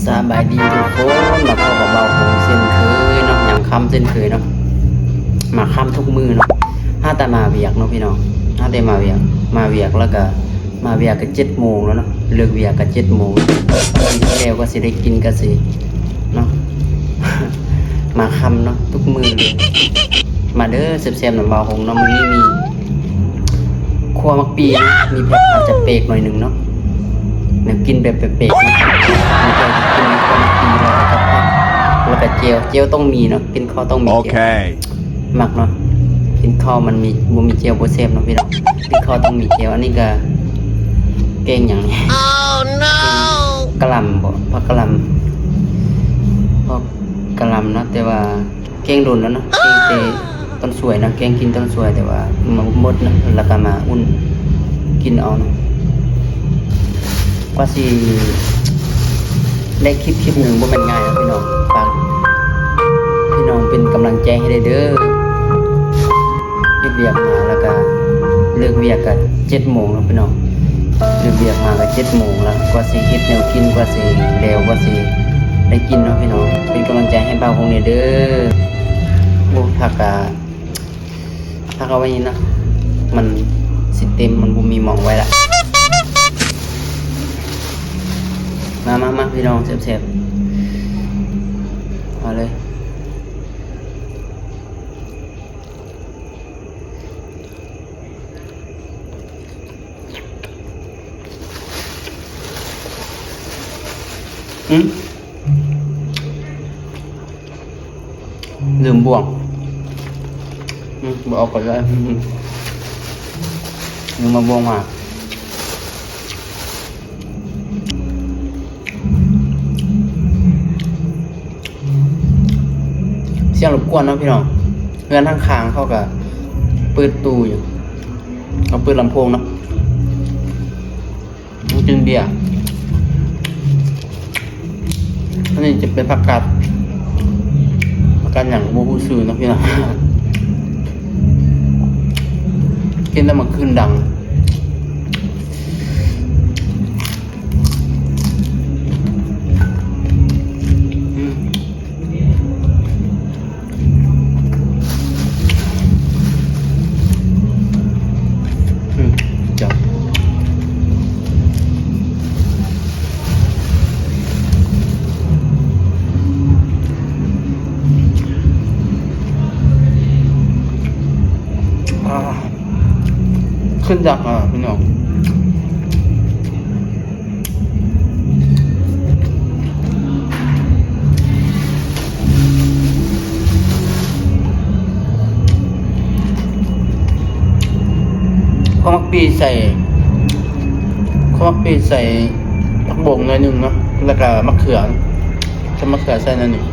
ສະບາຍດີທຸກຄົນ ມາພົບກັບບ່າວຄົງເຊັ່ນເຄີຍເນາະ ຍາມຄ່ຳເຊັ່ນເຄີຍເນາະ ມາຄ່ຳທຸກມື້ເນາະ. ຫາແຕ່ມາວຽກເນາະພີ່ນ້ອງ ຫາແຕ່ມາວຽກ ມາວຽກແລ້ວກະ ມາວຽກກະເຈັດໂມງແລ້ວເນາະ ເລີກວຽກກະເຈັດໂມງ ແລ້ວກະຊິໄດ້ກິນກະຊິເນາະ ມາຄ່ຳເນາະ ທຸກມື້ເລີຍ. ມາເດີ ແຊບໆ ນຳບ່າວຄົງເນາະ. ມື້ນີ້ມີຂົ້ວໝາກປີເນາະ ມີແບບອາດຈະແປກໜ້ອຍໜຶ່ງເນາະ ແນວກິນແບບແປກໆ ເນາະ ມີແຕ່ກິນຂົ້ວໝາກປີແລ້ວກະກັບຜັກ ແລ້ວກະແຈ່ວ ແຈ່ວຕ້ອງມີເນາະ ກິນເຂົ້າຕ້ອງມີແຈ່ວ. ໂອເຄ ມັກເນາະ ກິນເຂົ້າມັນມີ ບໍ່ມີແຈ່ວບໍ່ແຊບເນາະພີ່ນ້ອງ ກິນເຂົ້າຕ້ອງມີແຈ່ວ. ອັນນີ້ກະແກງຫຍັງນີ້? ໂອ້ໂນ ກະຫຼ່ຳບໍ ຜັກກະຫຼ່ຳ ຜັກກະຫຼ່ຳເນາະ ແຕ່ວ່າ ແກງດົນແລ້ວເນາະ ແກງແຕ່ຕອນສວຍນະ ແກງກິນຕອນສວຍ ແຕ່ວ່າມັນໝົດນະ ແລ້ວກະມາອຸ່ນກິນເອົາເນາະ. ກວ່າຊິໄດ້ຄລິບ ຄລິບໜຶ່ງບໍ່ແມ່ນງ່າຍເນາະພີ່ນ້ອງ ຝາກພີ່ນ້ອງເປັນກຳລັງໃຈໃຫ້ແດ່ເດີ. ເຮັດວຽກມາແລ້ວກະ ເລີກວຽກກະເຈັດໂມງແລ້ວພີ່ນ້ອງ ເລີກວຽກມາກະເຈັດໂມງແລ້ວ ກວ່າຊິເຮັດແນວກິນ ກວ່າຊິແລ້ວ ກວ່າຊິໄດ້ກິນເນາະພີ່ນ້ອງ ເປັນກຳລັງໃຈໃຫ້ບ່າວຄົງແດ່ເດີ. ໂອ້ ຜັກກະ ພັກເອົາໄວ້ນີ້ນະ ມັນຊິເຕັມ ມັນບໍ່ມີໝ່ອງໄວ້ລະ. ມາ ມາ ມາ ພີ່ນ້ອງ ແຊບໆ ມາເລີຍ. ອືມ ລືມບ່ວງ ອືມ ບໍ່ເອົາກໍໄດ້ ລືມມາບ່ວງມາ. ສຽງລົບກວນເນາະພີ່ນ້ອງ ເຮືອນຂ້າງໆ ເຂົາກະເປີດຕູ້ຢູ່ ເຂົາເປີດລຳໂພງເນາະ ກິນເບຍ. ອັນນີ້ຈະເປັນຜັກກາດ ຜັກກາດຫຍັງບໍ່ຮູ້ຊື່ເນາະພີ່ນ້ອງ ກິນແລ້ວມັນຄືນດັງ. ອືມ ອືມ ຈ້ະ ອ່າ ຂຶ້ນດັກ ອ່າ ພີ່ນ້ອງ. ເອົາໝາກປີໃສ່ ເອົາໝາກປີໃສ່ຜັກບົ້ງໜ້ອຍໜຶ່ງເນາະ ແລ້ວກະໝາກເຂືອ ໃສ່ໝາກເຂືອໃສ່ໜ້ອຍໜຶ່ງ. ອ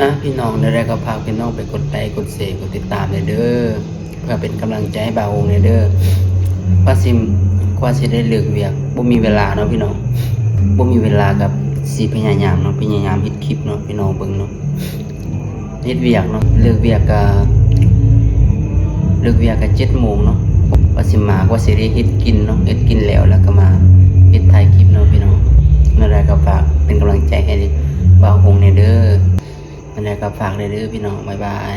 ອ່ະ ພີ່ນ້ອງ ແນວໃດກໍຝາກພີ່ນ້ອງໄປກົດໄລ ກົດແຊ ກົດຕິດຕາມແດ່ເດີ ເພື່ອເປັນກຳລັງໃຈໃຫ້ບ່າວຫົງແດ່ເດີ. ກວ່າຊິ ກວ່າຊິໄດ້ເລີກວຽກ ບໍ່ມີເວລາເນາະພີ່ນ້ອງ ບໍ່ມີເວລາ ກໍຊິພະຍາຍາມເນາະ ພະຍາຍາມເຮັດຄລິບເນາະ ພີ່ນ້ອງເບິ່ງເນາະ. ເຮັດວຽກເນາະ ເລີກວຽກກະ ເລີກວຽກກະເຈັດໂມງເນາະ ກວ່າຊິມາ ກວ່າຊິໄດ້ເຮັດກິນເນາະ ເຮັດກິນແລ້ວ ແລ້ວກໍມາເຮັດຖ່າຍຄລິບເນາະພີ່ນ້ອງ. ແນວໃດກໍຝາກເປັນກຳລັງໃຈໃຫ້ບ່າວຫົງແດ່ເດີ. ແນວໃດກໍຝາກແດ່ເດີພີ່ນ້ອງ ບາຍບາຍ.